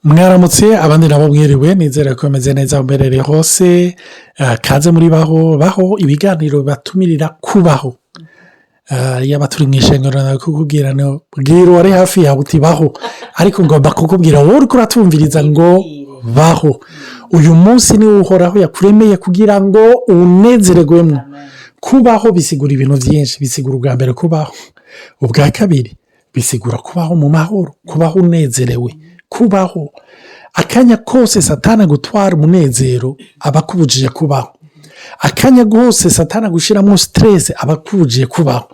Mwaramutse, abandi nabo mwiriwe. Nizere ko bameze neza mumerereye hose. Kaze muri Baho Baho, ibiganiro bibatumirira kubaho. Yaba turi mu ishengero kukubwira, bwira uwari hafi yawe uti "Baho", ariko ngomba kukubwira wowe uri kuratumviriza ngo baho. Uyu munsi niwo Uhoraho yakuremeye kugira ngo unezererwemo. Kubaho bisigura ibintu byinshi. Bisigura ubwa mbere kubaho, ubwa kabiri bisigura kubaho mu mahoro, kubaho unezerewe, kubaho. Akanya kose Satana gutwara umunezero aba akubujije kubaho. Akanya kose Satana gushyiramo stress aba akubujije kubaho.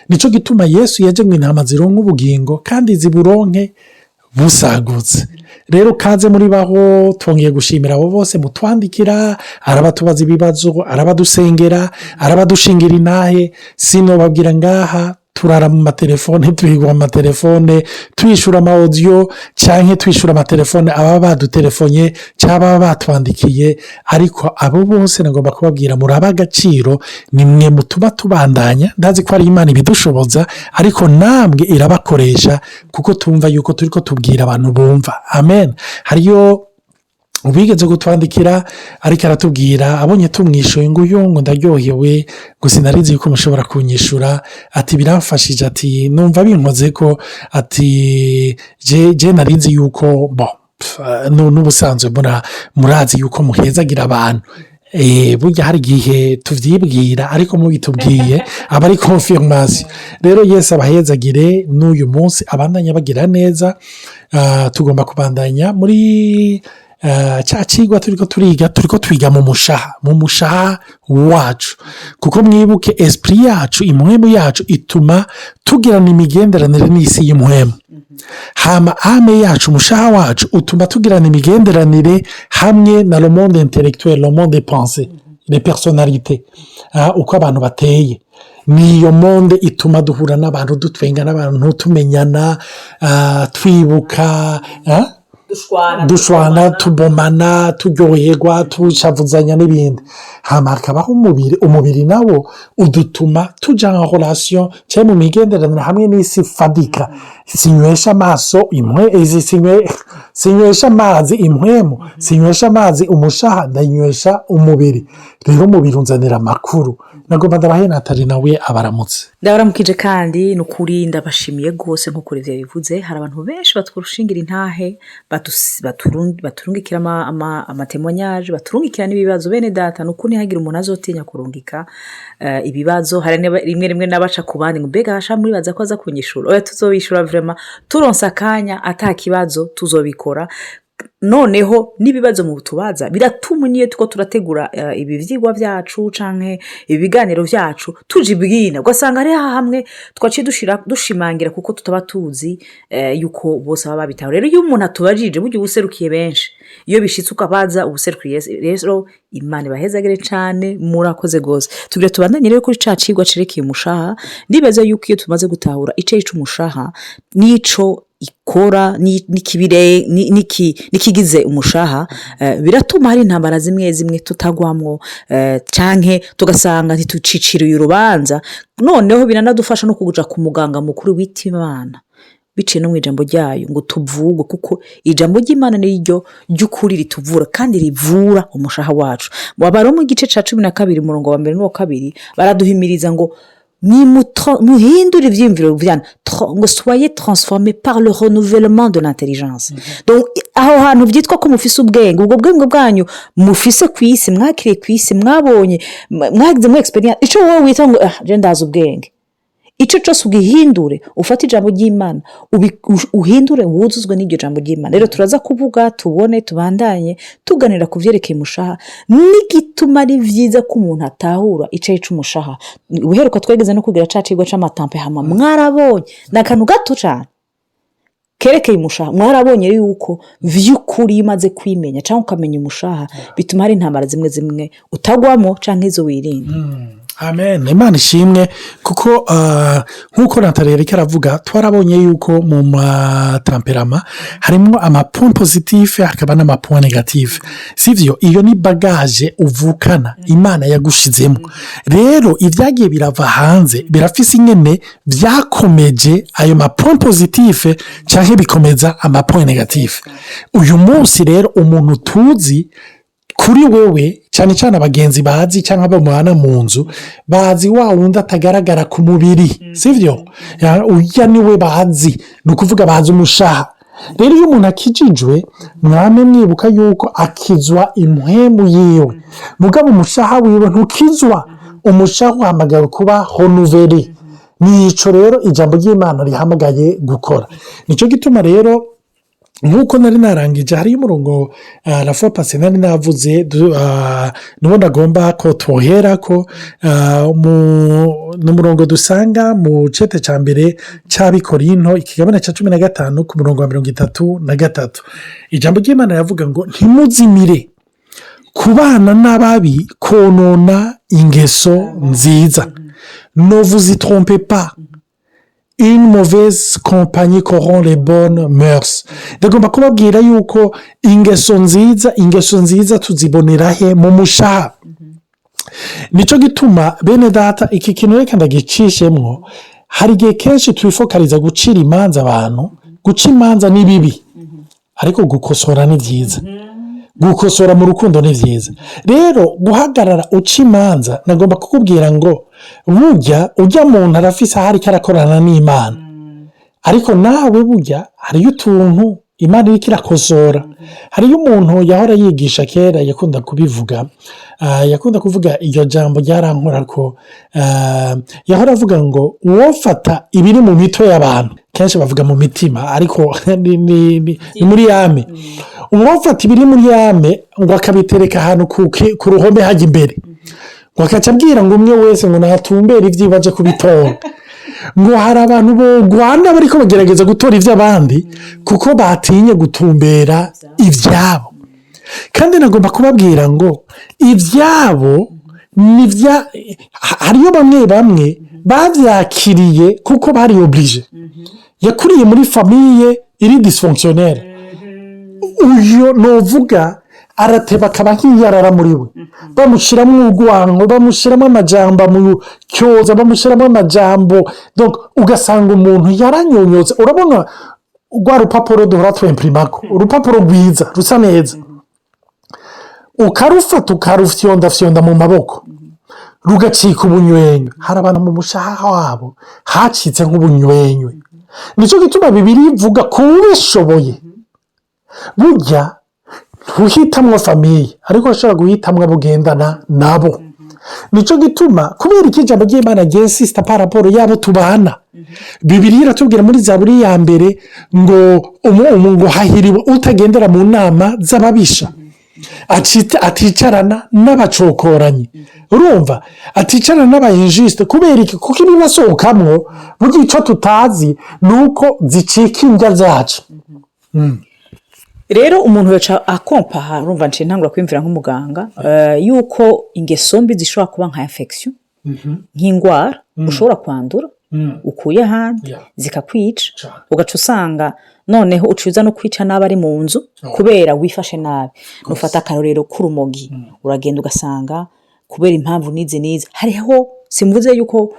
Nicyo gituma Yesu yaje ngo intama zironke ubugingo kandi ziburonke busagutse. Rero kaze muri Baho. Twongeye gushimira abo bose mutwandikira, arabatubaza ibibazo, arabadusengera, arabadushingira intahe. Sinobabwira ngaha, turara mu matelefone, tuhigwa mu matelefone, twishyura ama audio cyangwa twishyura amatelefone ababa badutelefone cyangwa baba batwandikiye. Ariko abo bose nagomba kubabwira, muraba agaciro, ni mwe mutuma tubandanya. Ndazi ko ari Imana ibidushoboza, ariko namwe irabakoresha, kuko tumva yuko turi ko tubwira abantu bumva. Amen. Hariyo ubigeze kutwandikira, ariko aratubwira abonye tumwishuye ngo uyu ngo "Ndaryohewe", ngo "Sinarizi yuko mushobora kunyishura", ati "Biramfashije", ati "Numva binkoze ko", ati "Je narinzi yuko bo n'ubusanzwe murazi yuko muhezagira abantu". Burya hari igihe tubyibwira, ariko mubitubwiye aba ari confirmation. Rero Yesu abahezagire n'uyu munsi, abandanya bagira neza. Tugomba kubandanya muri cya kigwa turi ko turiga, turi ko twiga mu mushaha wacu, kuko mwibuke esprit yacu, impwemu yacu ituma tugirana imigenderanire n'isi y'impwemu. Hama âme yacu, umushaha wacu, utuma tugirana imigenderanire hamwe na le monde intellectuel, le monde pensée, les personnalités, uko abantu bateye. Ni iyo monde ituma duhura n'abantu, dutwenga n'abantu, tumenyana, twibuka, dushwana, tubomana, turyoherwa, tushavuzanya n'ibindi. Hama hakabaho umubiri. Umubiri nawo udutuma tujya nka relation cyangwa mu migenderanire hamwe n'isi fadika. Sinywesha amaso, sinywesha amazi impwemu, sinywesha amazi umushaha, ndanywesha umubiri. Rero umubiri unzanira amakuru. Nagomba ndabahe Natali, nawe abaramutse. Ndabaramukije kandi ni ukuri ndabashimiye rwose. Nk'uko Olivier bivuze, hari abantu benshi batwushingira intahe, baturungikira ama témoignages, baturungikira n'ibibazo. Bene Data, ni ukuri ntihagire umuntu azotinya kurungika ibibazo. Hari rimwe rimwe n'abaca ku bandi ngo "Mbega hasha muribaza ko aza kunyishura?" Oya, tuzobishura vraiment turonse akanya, ata kibazo tuzobikora. Noneho n'ibibazo mu tubaza biratuma niyo tuko turategura ibi byigwa byacu canke ibi biganiro byacu tuje ibwina, ugasanga hari hamwe twaciye dushimangira, kuko tutaba tuzi yuko bose baba babitaho. Rero iyo umuntu atubajije, burya uba userukiye benshi. Iyo bishitse ukabaza, uba userukiye. Rero Imana ibahezagire cane, murakoze rwose. Tugira tubandanye rero kuri ca cigwa cerekeye umushaha. Ndibaza yuko iyo tumaze gutahura ico c'umushaha n'ico ikora n'ikigize umushaha, biratuma hari intambara zimwe zimwe tutagwamwo, canke tugasanga ntituciciriye urubanza. Noneho biranadufasha no kuja ku muganga mukuru wita Imana, biciye no mu ijambo ryayo, ngo tuvugwe, kuko ijambo ry'Imana ni ryo ry'ukuri rituvura kandi rivura umushaha wacu. Mu igice cya 12, umurongo wa mbere n'uwa kabiri, baraduhimiriza ngo "Muhindure ibyiyumviro byanyu", ngo "Soyez transformés par le renouvellement de l'intelligence". Aho hantu byitwa ko mufise ubwenge, ubwo bwenge bwanyu mufise ku isi, mwakiriye ku isi, mwabonye, mwagize muri expérience, icyo wowe wita ngo "Ah, je ndazi ubwenge", icyo cyose ugihindure, ufate ijambo ry'Imana, uhindure, wuzuzwe n'iryo jambo ry'Imana. Rero turaza kuvuga, tubone, tubandanye tuganira ku byerekeye umushaha n'igituma ari byiza ko umuntu atahura icyo cy'umushaha. Ubuheruka twegeze no kugira cya kigo cy'ama tempéraments. Mwarabonye ni akantu gato cyane kerekeye umushaha. Mwarabonye yuko by'ukuri iyo umaze kwimenya cyangwa ukamenya umushaha, bituma hari intambara zimwe zimwe utagwamo cyangwa izo wirinda. Amen. Imana ishimwe, kuko nk'uko Nathalie yariko aravuga, twarabonye yuko mu ma tempéraments harimo ama points positifs, hakaba n'ama points négatifs, sivyo? Iyo ni bagage uvukana, Imana yagushizemo. Rero ibyagiye birava hanze birafise ingene byakomeje ayo ma points positifs cyangwa bikomeza ama points négatifs. Uyu munsi rero umuntu tuzi kuri wewe, cyane cyane abagenzi bazi cyangwa abo mubana mu nzu, bazi wa wundi atagaragara ku mubiri, sibyo? Ujya niwe bazi, ni ukuvuga bazi umushaha. Rero iyo umuntu akijijwe, mwame mwibuka yuko akizwa impwemu yiwe, mugabo umushaha wiwe ntukizwa. Umushaha uhamagawe kuba renouvelé. Nico rero ijambo ry'Imana rihamagaye gukora. Nicyo gituma rero, nk'uko nari narangije, hariyo umurongo la fois passée nari navuze, nubundi agomba ko twohera ko ni umurongo dusanga mu cete cya mbere cy'Abikorinto, ikigabane cya 15, ku murongo wa 33. Ijambo ry'Imana riravuga ngo: "Ntimuzimire, kubana n'ababi konona ingeso nziza." Ne vous y trompez pas, une mauvaise compagnie corrompt les bonnes mœurs. Ndagomba kubabwira yuko ingeso nziza tuzibonera he? Mu mushaha. Nicyo gituma, bene Data, iki kintu reka ndagicishemwo. Hari igihe kenshi twifokariza gucira imanza abantu. Guca imanza ni bibi, ariko gukosora ni byiza. Gukosora mu rukundo ni byiza. Rero guhagarara uca imanza, nagomba kukubwira ngo burya ujya muntu arafise aho ariko arakorana n'Imana, ariko nawe burya hariyo utuntu Imana iriko irakosora. Hariyo umuntu yahora yigisha kera, yakunda kubivuga, yakunda kuvuga iryo jambo ryarankora ko yahora avuga ngo uwofata ibiri mu mitwe y'abantu, kenshi bavuga mu mitima, ariko ni muri yame, uwofata ibiri muri yame ngo akabitereka ahantu ku ruhome hajya imbere, ngo akaca abwira ngo umwe wese ngo natumbere ibyiwe aje kubitora, ngo hari abantu bogwana bariko bagerageza gutora iby'abandi kuko batinye gutumbera ibyabo. Kandi nagomba kubabwira ngo ibyabo hariyo bamwe bamwe babyakiriye kuko bari obligés. Yakuriye muri famille iri dysfonctionnelle. Uyu nuvuga arateba akaba nk'iyarara muri we, bamushyiramo urwango, bamushyiramo amajambo amucyoza, bamushyiramo amajambo, ugasanga umuntu yaranyonyotse. Urabona rwa rupapuro duhora twempurimako, urupapuro rwiza rusa neza, ukarufata ukarufyondafyonda mu maboko rugacika ubunywenywe. Hari abantu mu mushaha wabo hacitse nk'ubunywenywe. Nicyo gituma Bibiliya ivuga ku ubishoboye, burya ntuhitamwo famille, ariko ushobora guhitamwo abo ugendana nabo. Nicyo gituma, kubera iki ijambo ry'Imana ryensisita par rapport y'abo tubana? Bibiliya iratubwira muri Zaburi ya mbere ngo hahiriwe utagendera mu nama z'ababisha, aticarana n'abacokoranyi, urumva, aticarana n'aba injustes. Kubera iki? Kuko ibibasohokamwo burya icyo tutazi ni uko zicika indya zacu. Rero umuntu yaca akompaha, urumva nciye ntangura kwiyumvira nk'umuganga, yuko ingeso mbi zishobora kuba nka infection, nk'indwara ushobora kwandura ukuye ahandi, zikakwica, ugaca usanga noneho ucuza no kwica n'abari mu nzu kubera wifashe nabi. Nufata akarorero k'urumogi, uragenda ugasanga kubera impamvu n'izi n'izi, hariho, simvuze yuko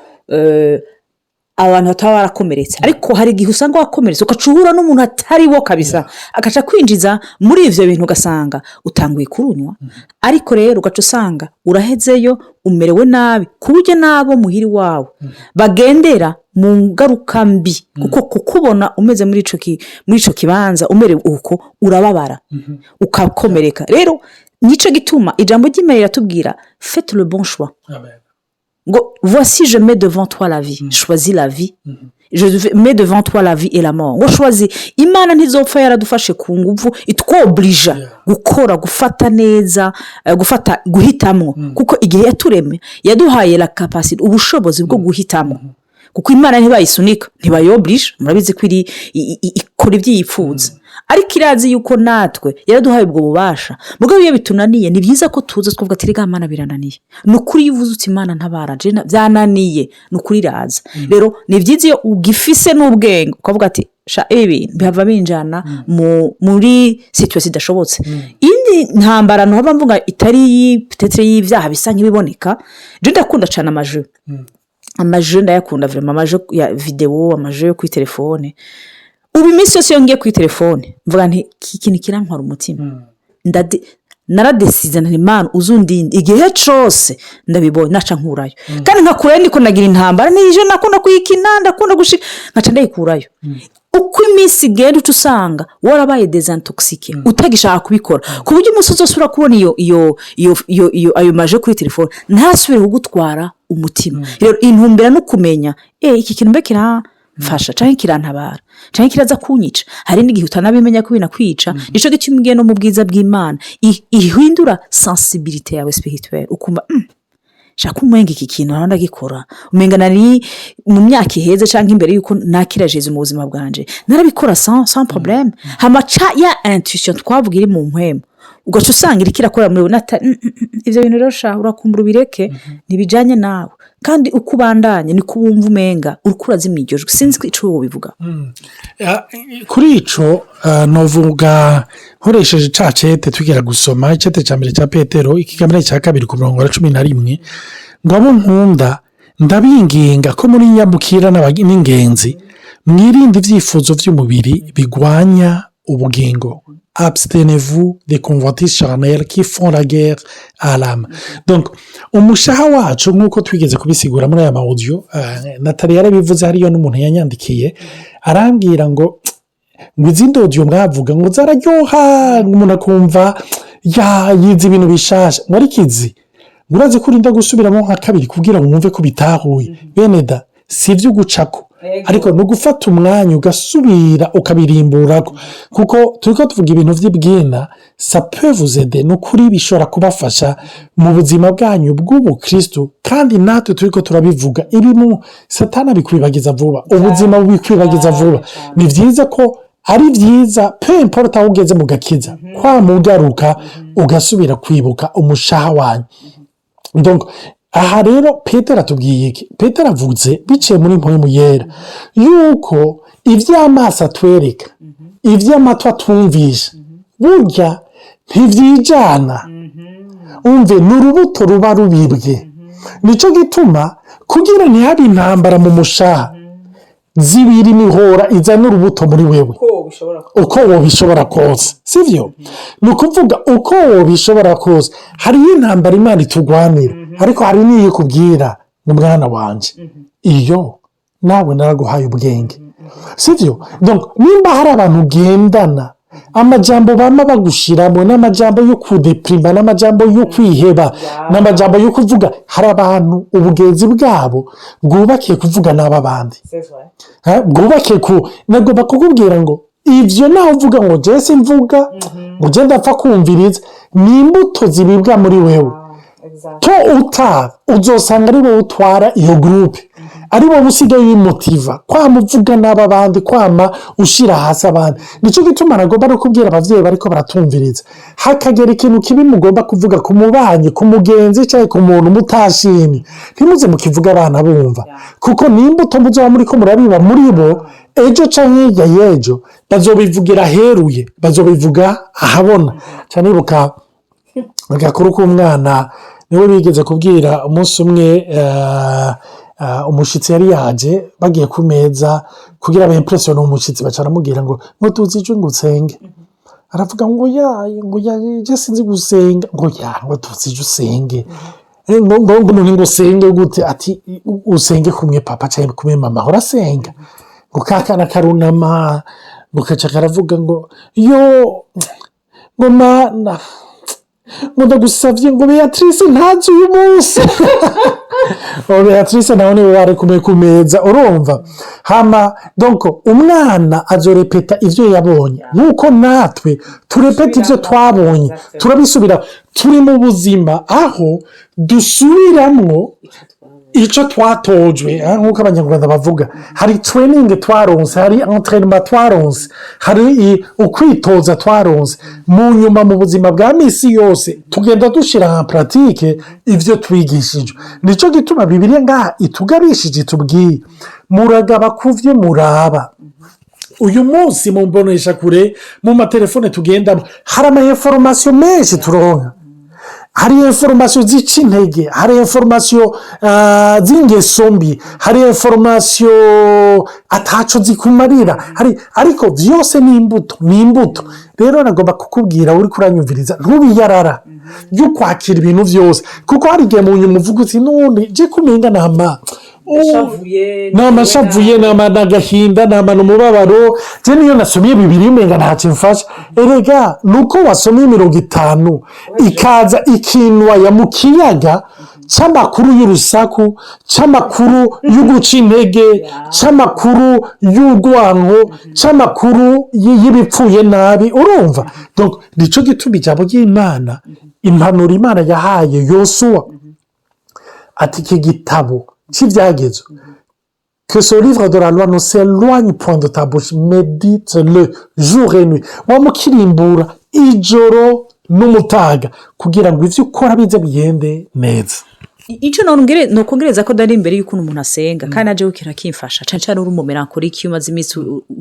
abantu bataba barakomeretse, ariko hari igihe usanga wakomeretse, ugaca uhura n'umuntu atari wo kabisa, agaca kwinjiza muri ibyo bintu, ugasanga utanguye kurunywa. Ariko rero ugaca usanga urahezeyo umerewe nabi, ku buryo n'abo muhira iwawe bagendera mu ngaruka mbi, kuko kukubona umeze muri icyo kibanza umerewe uko, urababara ukakomereka. Rero nicyo gituma ijambo ry'Imana riratubwira: "Faites le bon choix", ngo: "Voici, je mets devant toi la vie, choisis la vie. Je mets devant toi la vie et la mort", ngo choisis. Imana ntizopfa yaradufashe ku ngufu itwoburija gukora, gufata neza, gufata, guhitamo, kuko igihe yaturemye yaduhaye la capacité, ubushobozi bwo guhitamo, kuko Imana ntibayisunika, ntibayoburije. Murabizi ko iri ikora ibyo yifuza. Ariko irazi yuko natwe yaraduhaye ubwo bubasha. Mugabo iyo bitunaniye, ni byiza ko tuza twavuga ati: "Rega Mana, birananiye." Ni ukuri, iyo uvuze uti: "Imana ntabara, byananiye", ni ukuri iraza. Rero ni byiza iyo ugifise n'ubwenge ukavuga ati: "Sha, ibi bintu bihava binjana muri situation idashobotse." Indi ntambara ntuhava mvuga itari peut-être y'ibyaha bisa nk'ibiboneka, je ndakunda cyane ama jeux. Ama jeux ndayakunda vraiment, ama jeux ya vidéo, ama jeux yo kuri telefone. Ubu iminsi yose iyo ngiye kuri telefone mvuga nti: "Iki kintu kirantwara umutima." Naradesize nti: "Imana uzundinde igihe cyose ndabibonye naca nkurayo." Kandi nkakurayo ndiko nagira intambara nije, nakunda kuyikina, ndakunda gushika nkaca ndayikurayo. Uko iminsi igenda, uca usanga warabaye désintoxiqué, utagishaka kubikora, ku buryo umunsi uzose kubona iyo ayo ma jeux kuri telefone ntasubire kugutwara umutima. Rero intumbero no kumenya iki kintu mbe kiramfasha cyangwa kirantabara cyangwa kiraza kunyica. Hari n'igihe utanabimenya ko binakwica. Nicyo gituma ugiye no mu bwiza bw'Imana ihindura sensibilité yawe spirituelle, ukumva: "Shaka umenga iki kintu naho ndagikora, umenga nari mu myaka iheze cyangwa imbere y'uko nakira Jezu mu buzima bwanje narabikora sans problème." Hama ca ya intuition twavuga iri mu mpwemu, ugaca usanga iriko irakora muri nata ibyo bintu. Rero sha, urakumbura ubireke, ntibijyanye nawe. Kandi uko ubandanye niko wumva umenga uriko urazimya iryo jwi. Sinzi ico wobivuga. Kuri ico novuga nkoresheje ca cete tugera gusoma, icete cya mbere cya Petero, ikigamire cya kabiri, ku murongo wa 11, ngo: "Abo nkunda, ndabinginga ko muri nyambukira n'ingenzi, mwirinde ibyifuzo by'umubiri bigwanya ubugingo. Abstenez-vous des convoitises charnelles qui font la guerre à l'âme." Donc umushaha wacu, nk'uko twigeze kubisigura muri aya ma audio, Natali yarabivuze, hariyo n'umuntu yanyandikiye arambwira ngo izindi audio mwavuga ngo zararyoha, umuntu akumva yize ibintu bishasha, ngo ariko izi ngo urazi ko urinda gusubiramo nka kabiri kugira ngo wumve ko bitahuye. Bene da, si ibyo ugucako, ariko ni ugufata umwanya ugasubira ukabirimburako, kuko turi ko tuvuga ibintu by'ibwina. Ça peut vous aider, ni ukuri bishobora kubafasha mu buzima bwanyu bw'ubukristo. Kandi natwe turi ko turabivuga, ibimu Satana bikwibagiza vuba, ubuzima bubikwibagiza vuba. Ni byiza ko ari byiza, peu importe aho ugeze mu gakiza, kwamugaruka ugasubira kwibuka umushaha wanyu. Donc, aha rero Petero atubwiye iki? Petero avuze biciye muri Mpwemu Yera yuko iby'amaso atwereka, iby'amatwi atwumvisha, burya ntibyijyana. Umve, ni urubuto ruba rubibwe. Nicyo gituma kugira ntihabe intambara mu mushaha, zibiri imihora izana urubuto muri wewe uko wobishobora kose. Sibyo? Ni ukuvuga uko wobishobora kose, hariyo intambara Imana itugwanira, ariko hari n'iyo ikubwira ngo: "Mwana wanjye, iyo nawe naraguhaye ubwenge." Sibyo? Nimba hari abantu ugendana, amajambo bama bagushyiramo n'amajambo yo kudepirima, n'amajambo yo kwiheba, n'amajambo yo kuvuga. Hari abantu ubugenzi bwabo bwubakiye kuvuga n'ab'abandi, bwubakiye ku nagomba kukubwira ngo ibyo nawe uvuga ngo jese mvuga ngo ugende apfa kumviriza, ni imbuto zibibwa muri wewe. Tôt ou tard uzosanga ari wowe utwara iyo groupe, ari wowe usigaye wimotiva kwama uvuga n'aba bandi, kwama ushyira hasi abandi. Nicyo gituma nagomba no kubwira ababyeyi bariko baratumviriza: hakagera ikintu kibi mugomba kuvuga ku mubanyi, ku mugenzi cyangwa ku muntu mutashimye, ntimuze mukivuga abana bumva, kuko ni imbuto muzoba muri ko murabiba muri bo. Ejo cyangwa hirya y'ejo bazobivugira aheruye, bazobivuga ahabona. Cyane nibuka agakuru k'umwana niwe bigeze kubwira umunsi umwe, umushyitsi yari yaje, bagiye ku meza, kugira ngo impressionne umushyitsi, baca baramubwira ngo tuzi icyo ngo usenge. Aravuga ngo: "Ya, ngo ya, sinzi gusenga." Ngo: "Ya, ngo tuzi icyo usenge." Ngo: "None ngo usenge gute?" Ati: "Usenge kumwe papa cyangwa kumwe mama urasenga." Ngo kakana karunama, ngo kaca karavuga ngo: "Yo, ngo Mana, ngo ndagusabye ngo Beatrice ntazi uyu munsi." Uwo Beatrice nawe niwe bari kumwe ku meza, urumva. Hama donc umwana azorepeta ibyo yabonye, nk'uko natwe turepeta ibyo twabonye, turabisubira. Turi mu buzima aho dusubiramwo. Icyo twatojwe, nk'uko Abanyarwanda bavuga, hari training twaronse, hari entraînement twaronse, hari ukwitoza twaronse. Mu nyuma, mu buzima bwa minsi yose, tugenda dushyira en pratique ibyo twigishijwe. Nicyo gituma Bibiliya ngaha itugabishije, itubwiye: muragaba ku byo muraba. Uyu munsi mu mboneshakure, mu matelefone tugendamo, hari ama informations menshi turonka. Hari informations zica intege, hari informations z'ingeso mbi, hari informations ataco zikumarira, hari, ariko byose ni imbuto, ni imbuto. Rero nagomba kukubwira, uri kuranyumviriza, ntubiyarara yo kwakira ibintu byose, kuko hari igihe mu nyuma uvuga uti: "None je kumenga nama nama ashavuye, nama n'agahinda, nama n'umubabaro, je niyo nasomye bibiri umenga ntacyo mfasha." Erega ni uko wasomye 50, ikaza ikinwaya mu kiyaga cy'amakuru y'urusaku, cy'amakuru y'uguca intege, cy'amakuru y'urwango, cy'amakuru y'ibipfuye nabi. Urumva? Donc, nicyo gituma ijambo ry'Imana, impanuro Imana yahaye Yosuwa, ati: "Iki gitabo cy'ibyagezwe, que ce livre de la loi ne s'éloigne point de ta bouche, médite-le jour et nuit." Wamukirimbura ijoro n'umutaga kugira ngo ibyo ukora bize bigende neza. Icyo nokongereza ko dari imbere y'ukuntu umuntu asenga, kandi naje kirakimfasha cyane cyane uri umu mélancolique, iyo umaze iminsi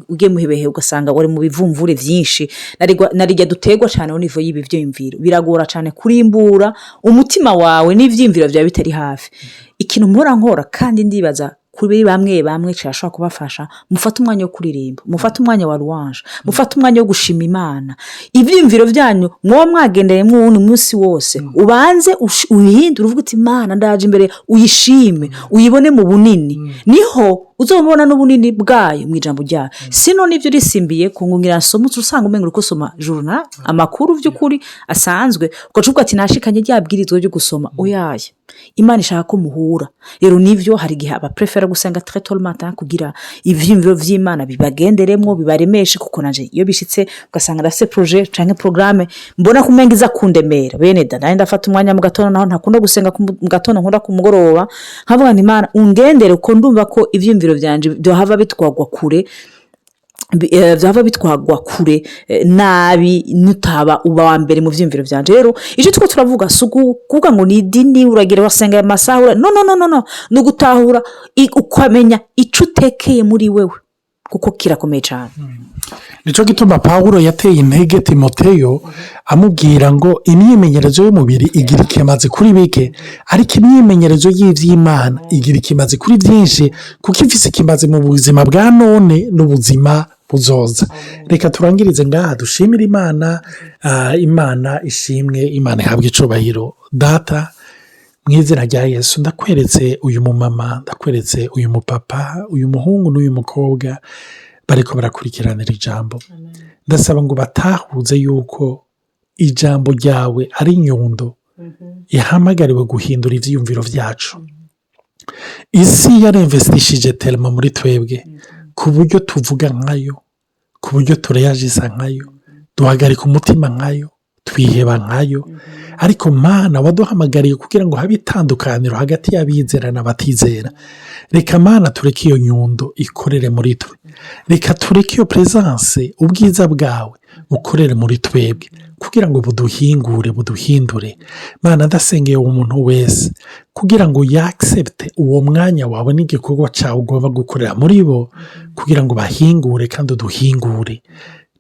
ugiye mu bihe ugasanga uri mu bivumvure byinshi, narijya dutegwa cyane au niveau y'ibi byiyumviro, biragora cyane kurimbura umutima wawe n'ibyiyumviro byawe bitari hafi. Ikintu mpora nkora, kandi ndibaza kuri bamwe bamwe kirashobora kubafasha: mufate umwanya wo kuririmba, mufate umwanya wa louange, mufate umwanya wo gushima Imana. Ibyiyumviro byanyu muba mwagendeye mw'uwundi munsi wose, ubanze uhindure, uvuge uti: "Imana, ndaje imbere." Uyishime, uyibone mu bunini, niho uzabona n'ubunini bwayo mu ijambo ryayo. Sino n'ibyo urisimbiye ku ngungira nsoma, usanga umenga uri gusoma journal, amakuru by'ukuri asanzwe, ugaca uvuga ati: "Nashikanye rya bwirizwa ryo gusoma." Oyaye, Imana ishaka ko muhura. Rero nibyo, hari igihe abaprefera gusenga très tôt le matin kugira ibyiyumviro by'Imana bibagenderemo, bibaremeshe, kuko naje iyo bishyitse ugasanga ndafite projet cyangwa porogaramu mbona ko umenga iza kundemera, bene da nanjye ndafata umwanya mu gatondo. Naho ntakunda gusenga mu gatondo, nkunda ku mugoroba, nkavuga ngo: "Imana, ungendere," kuko ndumva ko ibyiyumviro byanjye byahava bitwagwa kure, byaba bitwagwa kure nabi nutaba uba wa mbere mu byiyumviro byanjye. Rero icyo two turavuga si ukuvuga ngo ni idini, uragira wasenga aya masaha. No, no, no, no, no, ni ugutahura, ukamenya icyo utekeye muri wewe, kuko kirakomeye cyane. Nicyo gituma Pawulo yateye intege Timoteyo, amubwira ngo imyimenyerezo y'umubiri igira ikimazi kuri bike, ariko imyimenyerezo y'iby'Imana igira ikimazi kuri byinshi, kuko ifise ikimazi mu buzima bwa none n'ubuzima buzoza. Reka turangirize ngaha, dushimire Imana. Imana ishimwe, Imana ihabwa icubahiro. Data, mu izina rya Yesu, ndakweretse uyu mumama, ndakweretse uyu mupapa, uyu muhungu n'uyu mukobwa bariko barakurikiranira ijambo. Ndasaba ngo batahuze yuko ijambo ryawe ari inyundo ihamagariwe guhindura ibyiyumviro byacu. Isi yaremvesitishije terima muri twebwe, ku buryo tuvuga nkayo, ku buryo tureyajisa nkayo, duhagarika umutima nkayo, twiheba nkayo. Ariko Mana, waduhamagariye kugira ngo habe itandukaniro hagati y'abizera n'abatizera. Reka Mana tureke iyo nyundo ikorere muri twe, reka tureke iyo présence, ubwiza bwawe bukorere muri twebwe kugira ngo buduhingure, buduhindure. Mana, ndasengeye umuntu wese kugira ngo yakisepte uwo mwanya wawe n'igikorwa cyawe ugomba gukorera muri bo, kugira ngo bahingure kandi uduhingure.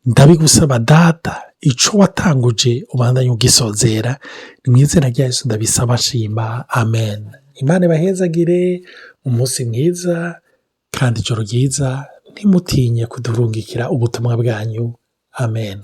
Ndabigusaba Data, icyo watanguje ubandanye ugisozera. Ni mu izina rya Yesu ndabisaba nshima, amen. Imana ibahezagire, umunsi mwiza kandi ijoro ryiza. Ntimutinye kudurungikira ubutumwa bwanyu. Amen.